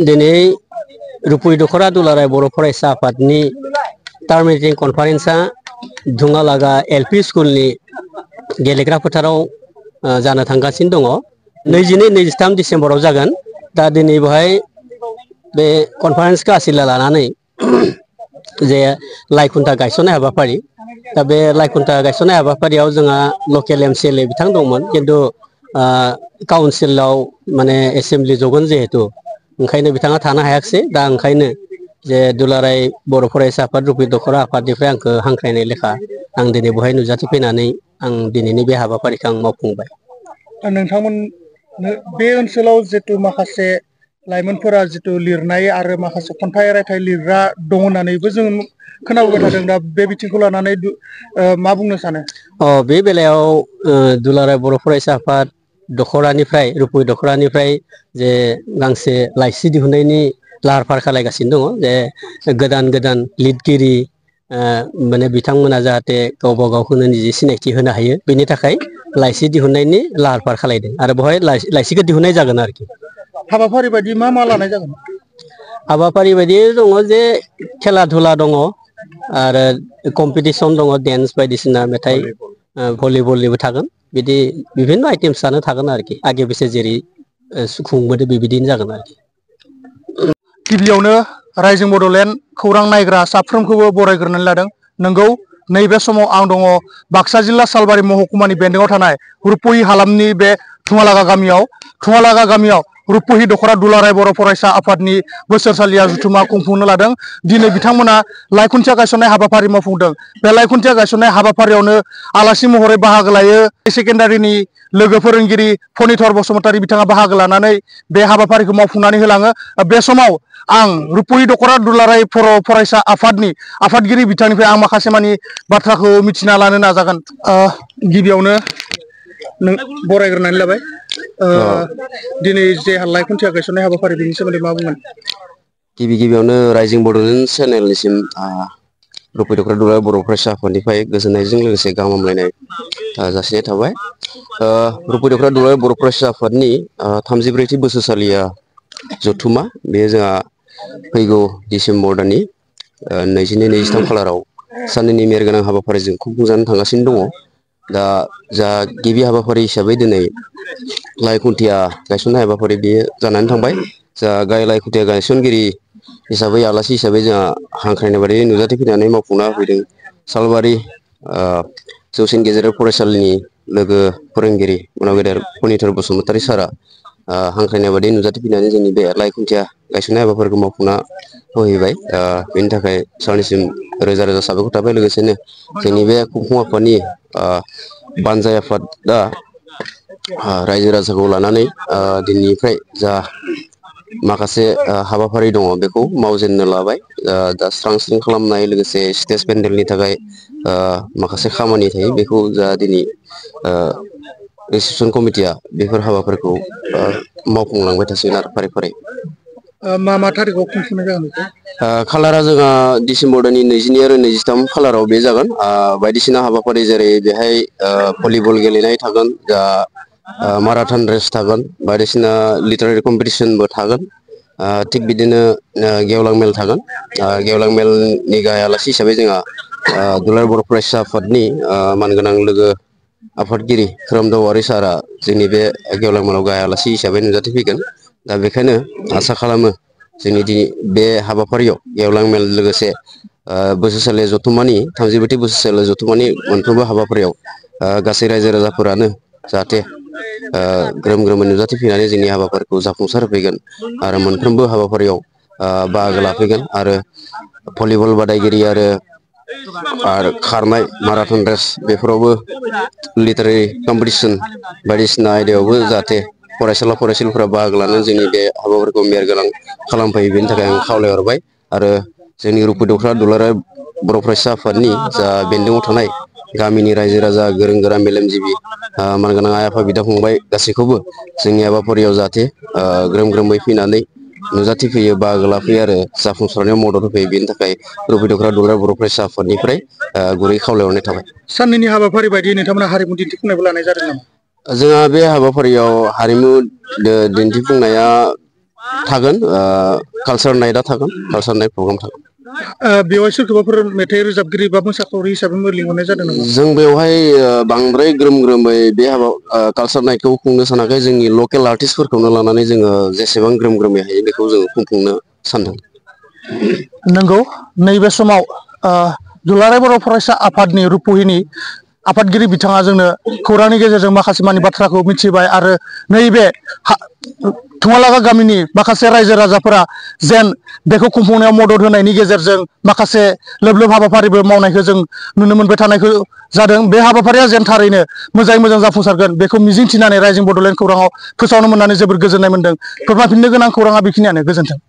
दिनै रुपुय दखरा दुलाराय बर' फरायसा आफादनि टार्म मिटिं कनफारेन्सआ धुङालागा एलपि स्कुलनि गेलेग्रा फोथाराव जानो थांगासिनो दङ। 22-23 डिसेम्बराव जागोन। दा दिनै बेवहाय बे कनफारेन्सखौ आसिला लानानै जे लाइखुन्था गायसननाय हाबाफारि, दा बे लाइखुन्था गायसननाय हाबाफारियाव जोंहा लकेल MCLA बिथां दंमोन, किन्तु काउन्सिलाव माने एसेम्बलि जगोन जिहेतु ओंखायनो बिथाङा थानो हायाखिसै। दा ओंखायनो जे दुलाराय बर' फरायसा आफाद रुपुय दखरा आफादनिफ्राय आंखौ हांख्रायनाय लेखा आं दिनै बेवहाय नुजाथिफैनानै आं दिनैनि बे हाबाफारिखौ आं मावफुंबाय। नोंथांमोन बे ओनसोलाव जितु माखासे लाइमोनफोरा जितु लिरनाय आरो माखासे खन्थाइ रायथाइ लिरग्रा दं होननानैबो जों खोनाबोबाय थादों। दा बे बिथिंखौ लानानै मा बुंनो सानो? बे बेलायाव दुलाराय बर' फरायसा आफाद दखरानिफ्राय रुपुय दखरानिफ्राय जे गांसे लाइसि दिहुननायनि लाहार फाहार खालामगासिनो दङ। जे गोदान गोदान लिरगिरि माने बिथांमोना जाहाथे गावबा गावखौनो निजे सिनायथि होनो हायो, बेनि थाखाय लाइसि दिहुननायनि लाहार फाहार खालामदों आरो बेवहाय लाइसिखौ दिहुननाय जागोन आरोखि। हाबाफारि बायदि मा मा लानाय जागोन? हाबाफारि बायदि दङ जे खेला धुला दङ आरो कम्पिटिसन दङ, डेन्स बायदिसिना मेथाइ भलिबलनिबो थागोन। बिदि बिभिन्न आइटेमसआनो थागोन आरोखि। आगे पिसे जेरै खुंबोदों बेबायदिनो जागोन आरोखि। गिबियावनो रायजो बड'लेण्ड खौरां नायग्रा साफ्रोमखौबो बरायग्रोनानै लादों। नोंगौ, नैबे समाव आं दङ बाक्सा जिल्ला सालबारि महकुमानि बेन्दोङाव थानाय रुपहि हालामनि बे धुङालागा गामियाव रुपहि दखरा दुलाराय बर' फरायसा आफादनि बोसोरसालिया जथुमा खुंफुंनो लादों। दिनै बिथांमोना लाइखुन्थिया गायसननाय हाबाफारि मावफुंदों। बे लाइखुन्थिया गायसननाय हाबाफारियावनो आलासि महरै बाहागो लायो सेकेन्डारिनि लोगो फोरोंगिरि फनिधर बसुमतारी बिथाङा बाहागो लानानै बे हाबाफारिखौ मावफुंनानै होलाङो। बे समाव आं रुपहि दखरा दुलाराय बर' फरायसा आफादनि आफादगिरि बिथांनिफ्राय आं माखासे मानि बाथ्राखौ मिथिना लानो नाजागोन। गिबियावनो नों बरायग्रोनानै लाबाय। दिनै जे लाइखुन्थिया गायसननाय हाबाफारि, बेनि सोमोन्दै मा बुंगोन? गिबियावनो रायजिं बड'लेण्ड चेनेलनिसिम रुपहि दखरा दुलाराय बर' फरायसा आफादनिफ्राय गोजोननायजों लोगोसे गाहाम हामलायनाय जासिनाय थाबाय। रुपहि दखरा दुलाराय बर' फरायसा आफादनि 34थि बोसोरसालिया जथुमा, बे जोंहा फैगौ डिसेम्बर दाननि 22-23 खालाराव साननैनि मेहेरगोनां हाबाफारिजों खुंफुंजानो थांगासिनो दङ। दा जा गिबि हाबाफारि हिसाबै दिनै लाइखुन्थिया गायसननाय हाबाफारि बेयो जानानै थांबाय। जा लाइखुन्थिया गायसनगिरि हिसाबै, आलासि हिसाबै जोंहा हांख्रायनाय बायदि नुजाथिफैनानै मावफुंना होफैदों सालबारि जौसिन गेजेरारि फरायसालिनि लोगो फोरोंगिरि उनाव गेदेर फनिधर बसुमतारी सारआ हांख्रायनाय बायदि नुजाथिफैनानै जोंनि बे लाइखुन्थिया गायसननाय हाबाफारिखौ मावफुंना होहैबाय। बेनि थाखाय सारनिसिम रोजा रोजा साबायखर थाबाय। लोगोसेनो जोंनि बे खुंफुं आफादनि बानजाय आफादा रायजो राजाखौ लानानै दिनैनिफ्राय जा माखासे हाबाफारि दङ बेखौ मावजेननो लाबाय। दा स्रां स्रिं खालामनाय, लोगोसे स्टेज पेन्डेलनि थाखाय माखासे खामानि थायो, बेखौ जा दिनै रिसेपसन कमिटिया बेफोर हाबाफोरखौ मावफुंलांबाय थासिगोन आरो फारि फारि। मा मा थारिखआव खुंफुंनाय जागोन बेखौ? खालारा जोंहा डिसेम्बर दाननि 22 आरो 23 खालाराव बे जागोन। बायदिसिना हाबाफारि जेरै बेहाय भलिबल गेलेनाय थागोन, जा माराथन रेस थागोन, बायदिसिना लिटारेरि कम्पिटिसनबो थागोन। थिग बिदिनो गेवलां मेल थागोन। गेवलां मेलनि गाहाय आलासि हिसाबै जोंहा दुलाराय बर' फरायसा आफादनि मानगोनां लोगो आफादगिरि खोरोमदाव औवारि सारआ जोंनि बे गेवलां मेलाव गाहाय आलासि हिसाबै नुजाथिफैगोन। दा बेखायनो आसा खालामो जोंनि दिनै बे हाबाफारियाव गेवलां मेल लोगोसे बोसोरसालि जथुम्मानि 34थि बोसोरसालि जथुम्मानि मोनफ्रोमबो हाबाफारियाव गासै रायजो राजाफोरानो जाहाथे ग्रोम ग्रोमै नुजाथिफैनानै जोंनि हाबाफारिखौ जाफुंसार होफैगोन आरो मोनफ्रोमबो हाबाफारियाव बाहागो लाफैगोन। आरो भलिबल बादायगिरि आरो खारनाय माराथन रेस बेफोरावबो लिटारेरि कम्पिटिसन बायदिसिना आयदायावबो जाहाथे फरायसुला फरायसुलिफोरा बाहागो लानानै जोंनि बे हाबाफोरखौ मेहेरगोनां खालामफैयो, बेनि थाखाय आं खावलायहरबाय। आरो जोंनि रुपहि दखरा दुलाराय बर' फरायसा आफादनि जा बेन्दोङाव थानाय गामिनि रायजो राजा, गोरों गोरा, मेलेमजिबि, मानगोनां आइ आफा, बिदा फंबाय गासैखौबो जोंनि हाबाफारियाव जाहाथे ग्रोम ग्रोमै फैनानै नुजाथिफैयो, बाहागो लाफैयो आरो जाफुंसारनायाव मदद होफैयो, बेनि थाखाय रुपहि दखरा दुलाराय बर' फरायसा आफादनिफ्राय गुरै खावलायहरनाय थाबाय। साननैनि हाबाफारि बायदि नोंथांमोना हारिमु दिन्थिफुंनायबो लानाय जादों नामा? जोंहा बे हाबाफारियाव हारिमु दिन्थिफुंनाया थागोन कालचार नाइटआ थागोन कालचार नाइट प्रग्राम थागोन बेवहाय सोरखौबाफोर मेथाइ रोजाबगिरि बा मोसाखावरि हिसाबै लिंहरनाय जादों नामा जों बेवहाय बांद्राय ग्रोम ग्रोमै बे हाबा कालचार नाइटखौ खुंनो सानाखै जोंनि लकेल आर्टिस्टफोरखौनो लानानै जोङो जेसेबां ग्रोम ग्रोमै हायो बेखौ जोङो खुंफुंनो सानदों नंगौ नैबे समाव दुलाराय बर' फरायसा आफादनि रुपहिनि आफादगिरि बिथाङा जोंनो खौरांनि गेजेरजों माखासे मानि बाथ्राखौ मिथिबाय आरो नैबे थुङालागा गामिनि माखासे रायजो राजाफोरा जेन बेखौ खुंफुंनायाव मदद होनायनि गेजेरजों माखासे लोब लोब हाबाफारिबो मावनायखौ जों नुनो मोनबाय थानायखौ जादों बे हाबाफारिया जेन थारैनो मोजाङै मोजां जाफुंसारगोन बेखौ मिजिंथिनानै रायजो बड'लेण्ड खौराङाव फोसावनो मोननानै जोबोद गोजोननाय मोनदों फोरमायफिननो गोनां खौराङा बेखिनियानो गोजोन्थों